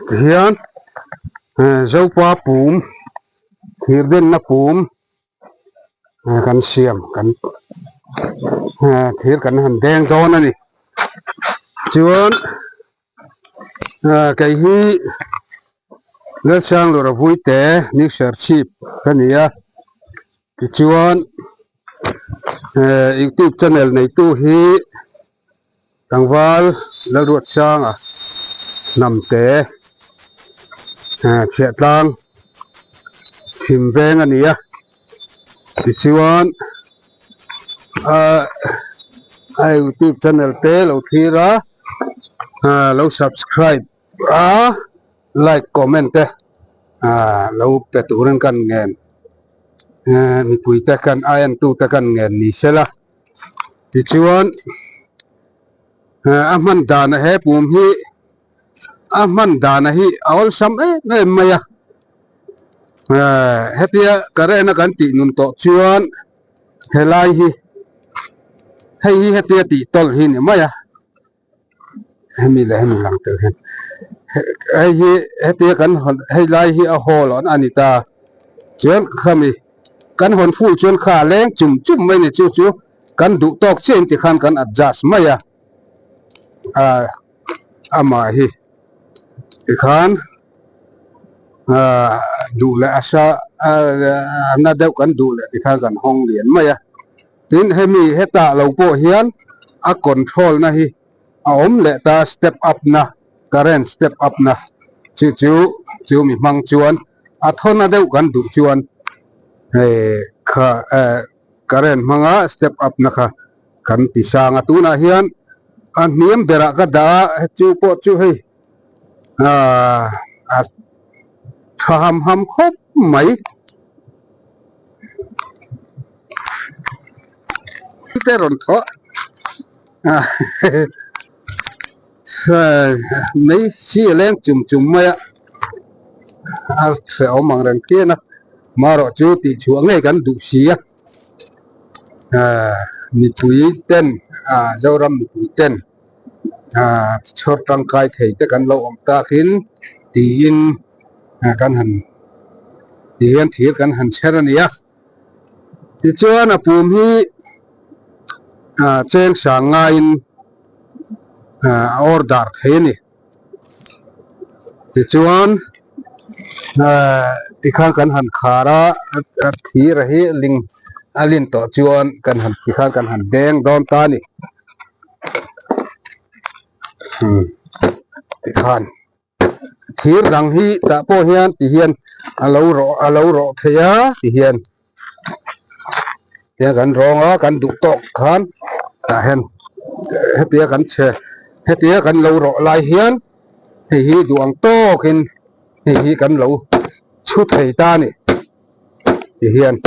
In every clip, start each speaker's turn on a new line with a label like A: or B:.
A: Tihian Zopa pum thir denna pum kan siam kan thir kan han deng dawn a ni. Chuan kei hi Lalsanglura Vuite New Serchhip ka ni a, tichuan youtube channel neitu hi Tlangval Lalruatsanga hnamte chhiahtlang thim veng a ni a, tichuan a youtube channel te lo thlir a, lo subscribe a, like comment te lo pe turin kan ngen mipui te kan a entute kan ngen ni sela. Tichuan a hman dana he pum hi a hman dana hi a awlsam em em mai a hetia current a kan tih nun tawh chuan helai hi hei hi hetia tih tawlh hi ni mai a. Hemi leh hemi lang tel hian hei hi hetia kan hawn hei lai hi a hall a ni ta chuan khami kan hawn fuh chuan kha a leng chum chum mai a ni chu chu kan duh tawk chiah in tikhan kan adjust mai a ah amah hi tikhan ah duh leh a sa a na deuh kan duh leh tikhan kan hawng lian mai a. Tin, hemi hetah lo pawh hian a control na hi a awm leh ta, step up na, current step up na chu chu chu mi hmang chuan a thawna deuh kan duh chuan hei kha eh current hmanga step up na kha kan ti sang a. Tunah hian a hniam berah ka dah a, chu pawh chu hei ah a tha ham ham khawp mai. Te rawn thawh mai si a leng chum chum mai a a hrehawm ang reng phian a marawh chu tih chhuah ngei kan duh si a mipui ten Zoram mipui ten chhawr tangkai thei te kan lo awm takin tiin kan han ti hian thir kan han chher a ni a tichuan a pum hi cheng sang ngaiin a order thei a ni tichuan tikhan kan han khar a a thir a hi ling a lin tawh chuan kan han tikhan kan han deng dawn ta a ni tikhan. Thir dang hi tah pawh hian ti hian a lo rawh a lo rawh thei a ti hian tihian kan rawng a kan duh tawk khan tah hian hetia kan chhe hetia kan lo rawh lai hian hei hi duh ang tawkin hei hi kan lo chhu thei ta a ni ti hian.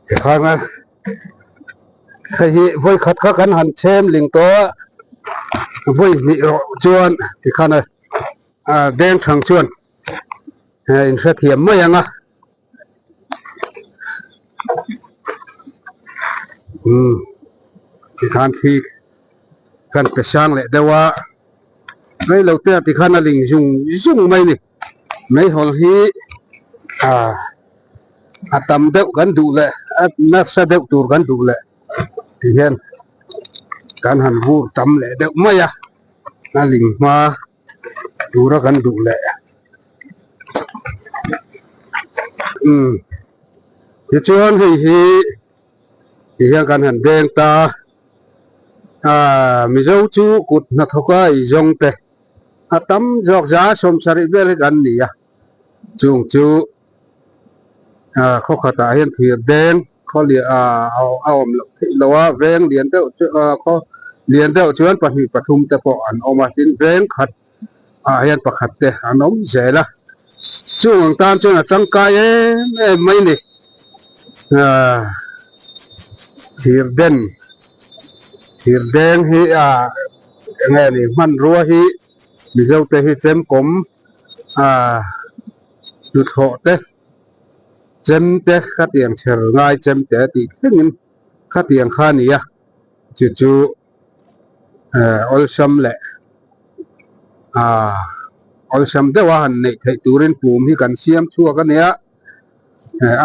A: Tikhan a hei hi vawi khat kha kan han chhem ling tawh a vawi hnih rawh chuan tikhan a beng thang chuan inhrethiam mai ang a. Umm tikhan thli kan pe sang leh deuh a reilo te ah tikhan a ling zung zung mai a ni meihawl hi ah a tam deuh kan duh leh a nasa deuh tur kan duh leh tihian kan han vur tam leh deuh mai a a ling hma tura kan duh leh umm tichuan hei hi ti hian kan han beng ta a mizo chu kut hnathawk a ei zawng te a tam zawk za sawmsarih vel hi kan ni a chung chu khaw khatah hian thir deng khaw lian a awm loh theih loh a veng lian deuh chu khaw lian deuh chuan pahnih pathum te pawh an awm a tin veng khat. ah hian pakhat te an awm zel a chung ang tan chuan a tangkai em em mai a ni ahh thir den thir deng hi ah eng nge ni hmanrua hi mizo te hi chemkawm ah hnathawh te chem te khatiang chher ngai chem te tih thlengin khatiang kha a ni a chu chu awlsam leh ah awlsam deuh a han neih theih turin pum hi kan siam chhuak a nia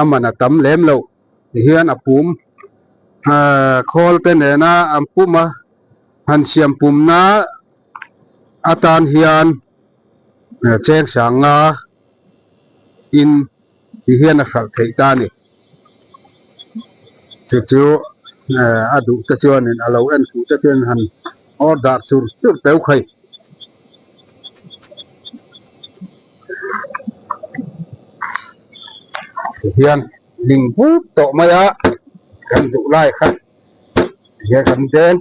A: a man a tam lem lo tihian a pum ah khawl te nena an pum a han siam pumna atan hian cheng sanga in ti hian a hralh theih ta a ni. Chu chu a duh te chuanin a lo en fuh te chuan han order chur chur teuh khai. Tihian ling but tawh mai a kan duh lai kha tihian kan deng.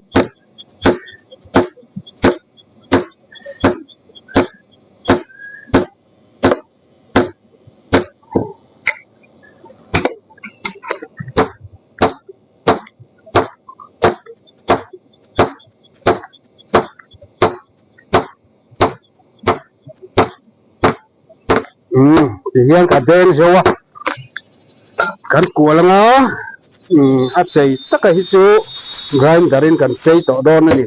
A: Umm tihian ka deng zo a kan kual anga umm a chei taka hi chu grinder in kan chei tawh dawn a ni.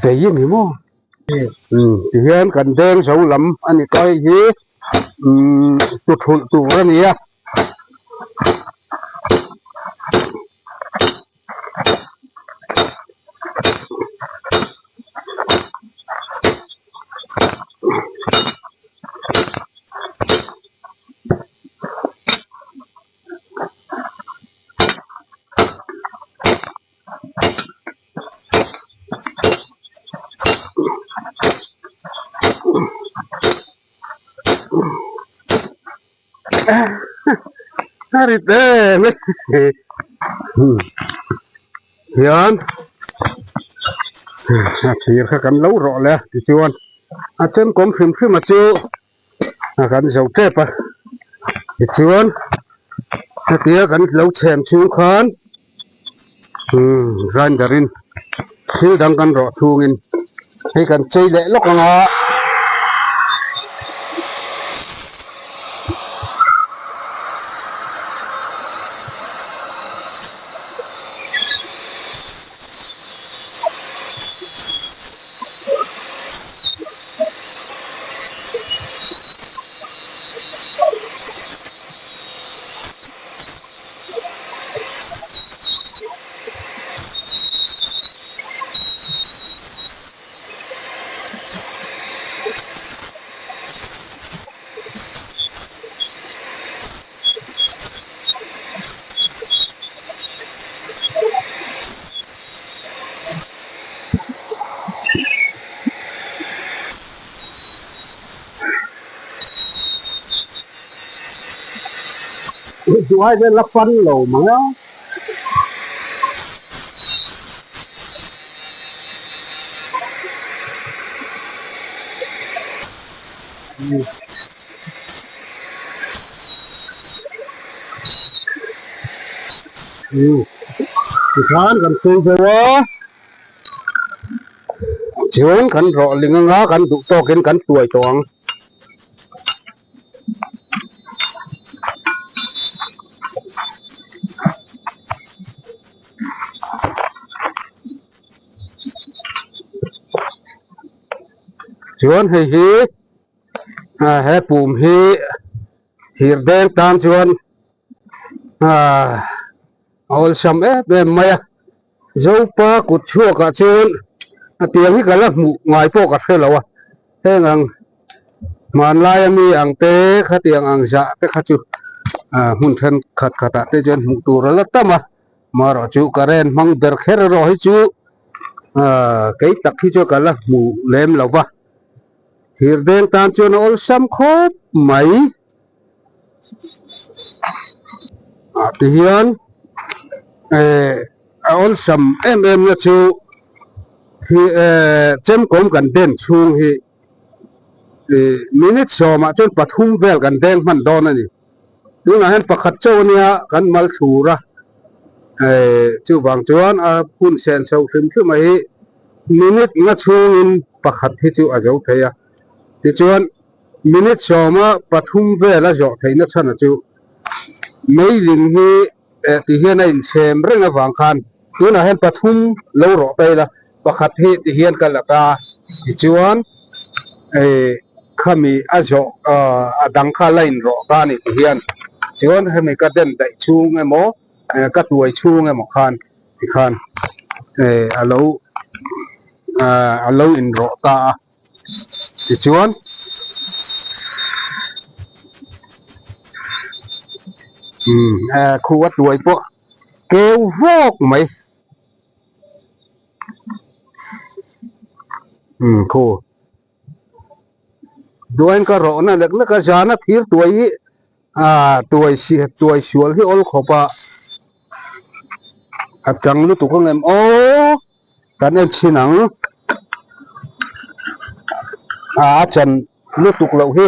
A: Vei a ni maw tihian kan deng zo lam a ni ta hei hi umm tuthulh tur a ni a. A rit em e hian a thir kha kan lo rawh leh a tichuan a chemkawm hrim hrim a chu a kan zo tep a tichuan hetia kan lo chhem chhung khan umm grinder in thil dang kan rawh chhungin hei kan chei leh lawk ang a. Duhai vel la pan lo mai a. Tikhan kan chei zo a. Chuan kan rawh ling anga kan duh tawkin kan tuai tawh ang. Chuan hei hi. He pum hi thir deng tan chuan a awlsam em em mai a, Zopa kut chhuakah chuan a tiang hi ka la hmuh ngai pawh ka hre lo a, heng ang hmanlai ami ang te khatiang ang zah te kha chu hmun thenkhat khatah te chuan hmuh tur a la tam a, marawh chu current hmang ber kher erawh hi chu kei tak hi chu ka la hmu lem lo va. Thir deng tan chuan a awlsam khawp mai. Ah tihian eh a awlsam em em na chu hi eh chemkawm kan den chhung hi ih minute sawmah chuan pathum vel kan deng hman dawn a ni. Tunah hian pakhat chauh a nia kan mal thlur a eh chuvang chuan a hun sen chho hrim hrim a hi minute nga chhungin pakhat hi chu a zo thei a tichuan minute sawma pathum vel a zawh theihna chhan a chu meiling hi eh ti hian a inchhem reng avang khan tunah hian pathum lo rawh ta ila pakhat hi ti hian ka la ta tichuan eh khami a zawh ah a dang kha la inrawh ta a ni ti hian chuan hemi ka den daih chhung emaw eh ka tuai chhung emaw khan tikhan eh a lo ah a lo inrawh ta a tichuan umm eh khu a tuai pawh keu vawk mai umm khu duain ka rawhna lek lek a zana thir tuai hi ah tuai si tuai sual hi awl khawp a a chang lutuk ang em aw kan en chhin ang ah a chan lutuk loh hi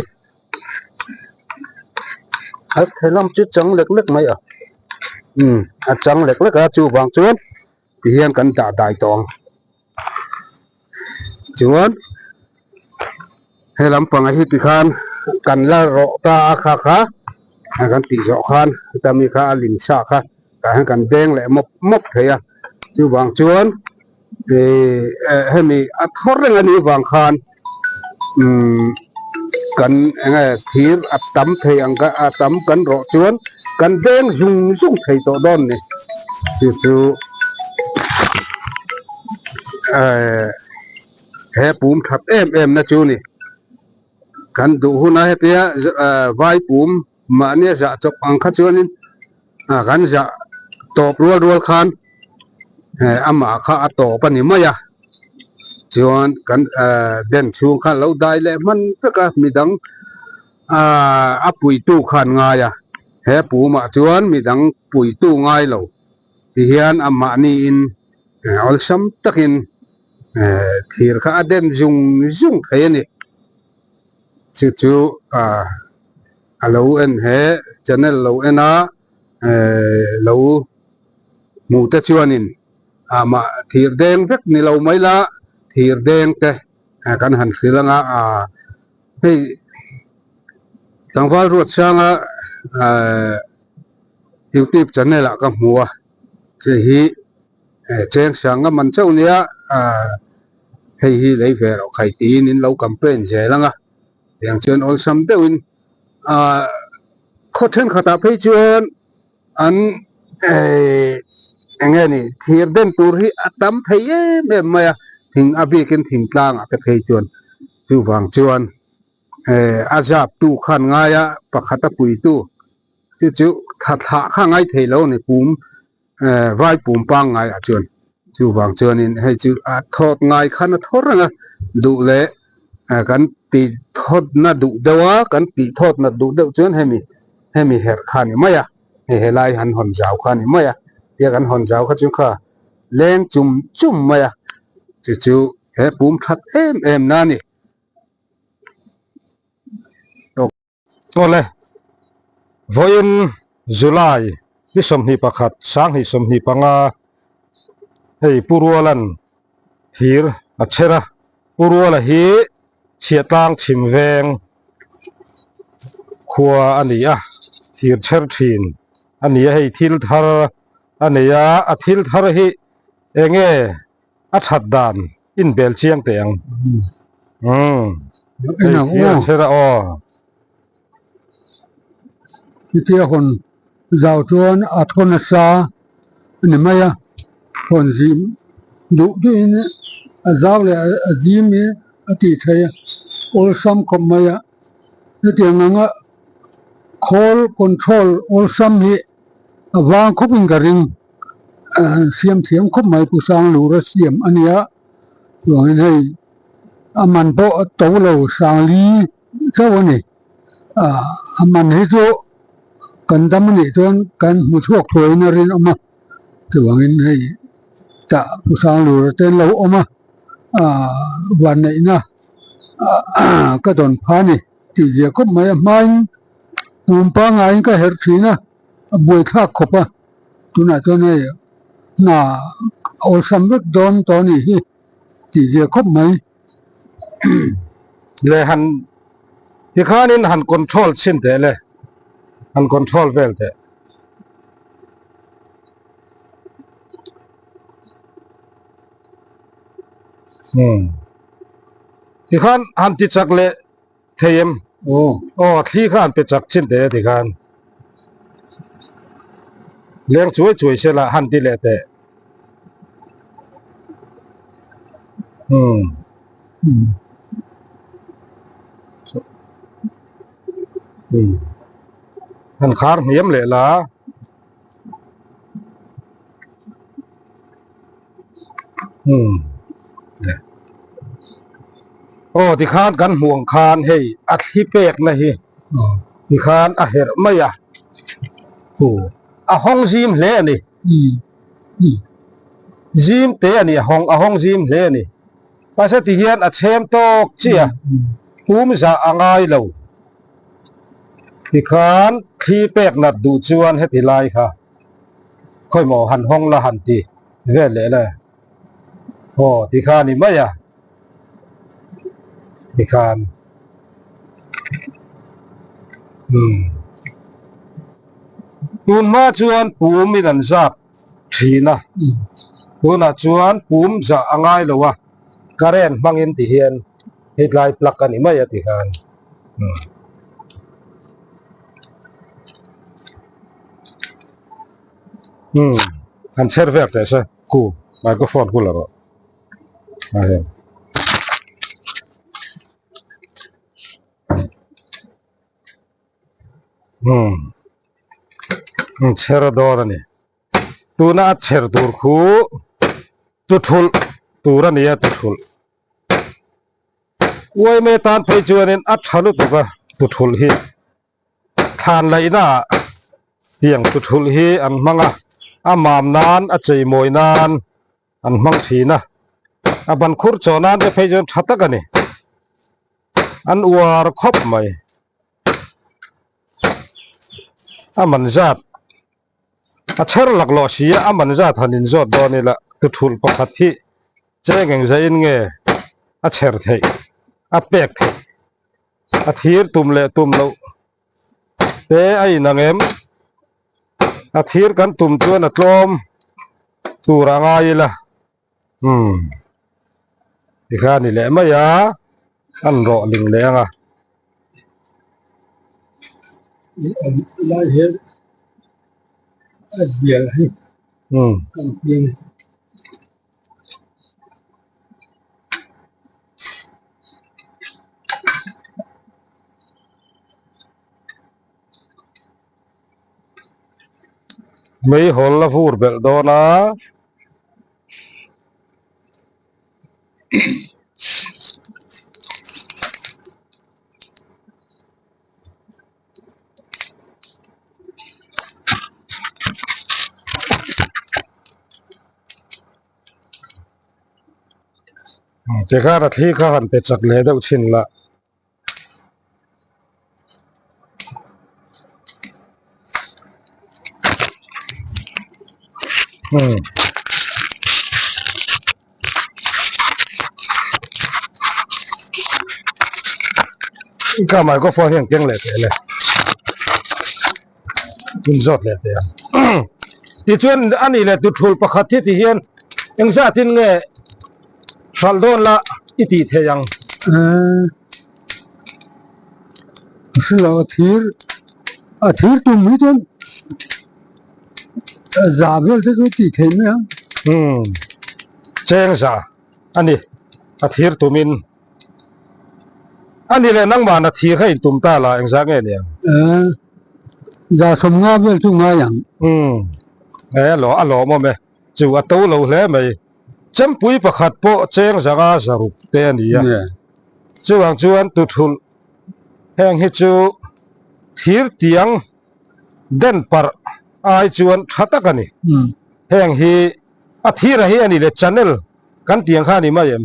A: a helam chu chang lek lek mai a umm a chang lek lek a chuvang chuan tihian kan dah dai tawh ang chuan he lampang hi tikhan kan la rawh ta a kha kha kan tih zawh khan heta mi kha a lim sa kha tah hian kan beng leh mawp mawp thei a chuvang chuan ihh hemi a thawr reng a nih vang khan umm kan eng nge thir a tam thei ang a tam kan rawh chuan kan beng zung zung thei tawh dawn a ni chu chu ehh he pum that em em na chu a ni kan duh huna hetia vai pum mahnia zah chawp ang kha chuanin ah kan zah tawp rual rual khan eh amah kha a tawp a ni mai a chuan kan eh den chhung khan lo dai leh hman vek a midang ah a puitu khan ngai a he pumah chuan midang puitu ngai lo ti hian amahniin awlsam takin eh thir kha a den zung zung thei a ni chu chu ah a lo en he channel lo en a eh lo hmuh te chuanin ah mah thir deng vek ni lo mai la thir deng te kan han hrilh anga ah hei tlangval Ruatsanga eh youtube channel ah ka hmu a hei hi eh cheng sanga man chauh nia ah hei hi lei ve loh khai tiin in lo campaign zel anga. Tiang chuan awlsam deuhin ah khaw thenkhatah phei chuan an eh eng nge ni thir den tur hi a tam thei em em mai a thing a bikin thingtlangah te phei chuan chuvang chuan eh a zap tu khan ngai a pakhat a puitu chu chu tha thlah kha ngai thei lo a ni pum eh vai pum pangngai ah chuan chuvang chuanin hei chu a thawt ngai khan a thaw reng a duh leh eh kan tih thawt na duh deuh a kan tih thawt nat duh deuh chuan hemi hemi herh kha a ni mai a hei helai han hawn zau kha a ni mai a tia kan hawn zau kha chu kha leng chum chum mai a chu chu he pum that em em na a ni.
B: Awle, vawiin July ni 21 2025 hei Pu Ruala'n thir a chher a, Pu Ruala hi Chhiahtlang chhim veng khua a ni a, thir chher thin a ni a, hei thil thar a nei a, a thil thar hi eng nge a that dan inbel chiang teh ang. Umm. Hei thir a chher a aw.
A: Chutia hawn zau chuan a thaw nasa a ni mai a, hawn zim duh duhin a zau leh a zim hi a tih theih a, awlsam khawp mai a. Hetiang anga khawl control awlsam hi a vang khawpin ka ring. Siam thiam khawp mai Pu Sanglura siam a nia, chuangin hei a man pawh a to lo Sangli chauh a ni. A man hi chu kan dam a nih chuan kan hmu chhuak thuaiin a rinawm a, chuvangin hei tah Pu Sanglura te an lo awm a, vanneihna ka dawn pha a ni tih zia khawp mai a hmain pum pangaiin ka herh thin a, a buaithlak khawp a. Tunah chuan hei hna awlsam vek dawn tawh a nih hi tih zia khawp mai.
B: Le han tikhanin han control chhin teh le, han control vel teh. Umm tikhan han ti chak leh thei em?
A: Aw.
B: Aw thli kha han pe chak chin teh e tikhan. Leng chuai chuai se la han ti leh teh. Umm. Umm. Han khar hniam leh la. Umm. Aw tikhan kan hmuh ang khan hei a thli pekna hi tikhan a herh mai a khu a hawng zim hle a ni zim te a ni a hawng a hawng zim hle a ni mahse tihian a chhem tawk chiah a pum zah a ngai lo tikhan thli pek nat duh chuan heti lai kha khawimaw han hawng la han ti vel leh le. Aw tikha a ni mai a tikhan umm tun hma chuan pum in an zap thin a tunah chuan pum zah a ngai lo a current hmangin ti hian hetlai plug a ni mai a tikhan umm. Umm han chher vel teh se khu microphone khu la rawh a heng umm an chher dawn a ni tuna a chher tur khu tuthulh tur a ni a tuthulh uaime tan phei chuanin a tha lutuk a tuthulh hi. Thlan laihna ah tiang tuthulh hi an hmang a, a mam nan, a chei mawi nan an hmang thin a, a ban khur chaw nan te phei chuan tha tak a ni, an uar khawp mai. A man zat a chher laklawh si a, a man zat han inzawt dawn ila tuthulh pakhat hi cheng engzaiin nge a chher theih, a pek theih. A thir tum leh tum loh te a inang em? A thir kan tum chuan a tlawm tur a ngai ila umm tikha a ni leh mai a, an rawh ling leh ang a.
A: Lai hian a zial hi kan hming.
B: Meihawl a vur belh dawn a. Tikhan a thli kha han pe chak leh deuh thin la. Hmm. Ka microphone hian keng leh teh le. In zawt leh teh ang. Tichuan ani leh tuthul pakhat hi ti hian engzatin nge hralh dawn la i tih theih ang.
A: Hrelo a thir a thir tum hi chuan za vel te chu tih theih mai ang.
B: Umm cheng za a ni a thir tumin a ni leh nangmah na thir kha in tum ta la engzah nge ni ang?
A: Ehh za 50 vel chu ngai ang.
B: Umm e a lawmawm e chu a to lo hle mai. Chempui pakhat pawh cheng zanga zaruk te a ni a, chuvang chuan tuthulh heng hi chu thir tiang den parh ai chuan tha tak a ni. Heng hi a thira hi a ni le channel kan tiang kha a ni mai em?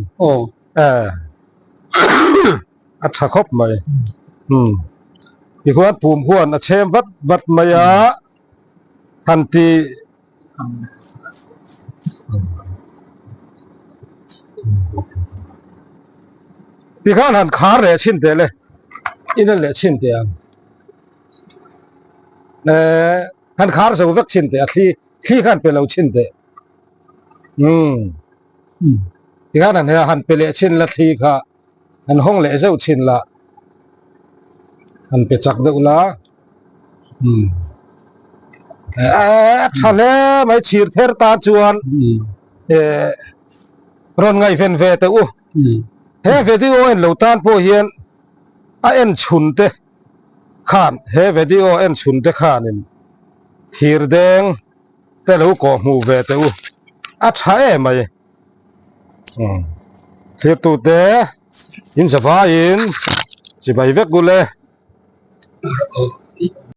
B: Eh a tha khawp mai. Tikhuan pum huan a chhem vat vat mai a han ti. Tikhan han khar leh chhin teh le in en leh chhin teh ang eh han khar zo vek chhin teh a thli thli khan pe lo chhin teh umm tikhan han han pe leh chhin la thli kha han hawng leh zeuh chhin la han pe chak deuh la umm a tha hle mai chhir ther tan chuan eh rawn ngaihven ve teh u he video en lo tan pawh hian a en chhun te khan he video en chhun te khanin thir deng te lo kawh hmuh ve teh u a tha em mai. Thirtute in zavaiin chibai vek ule.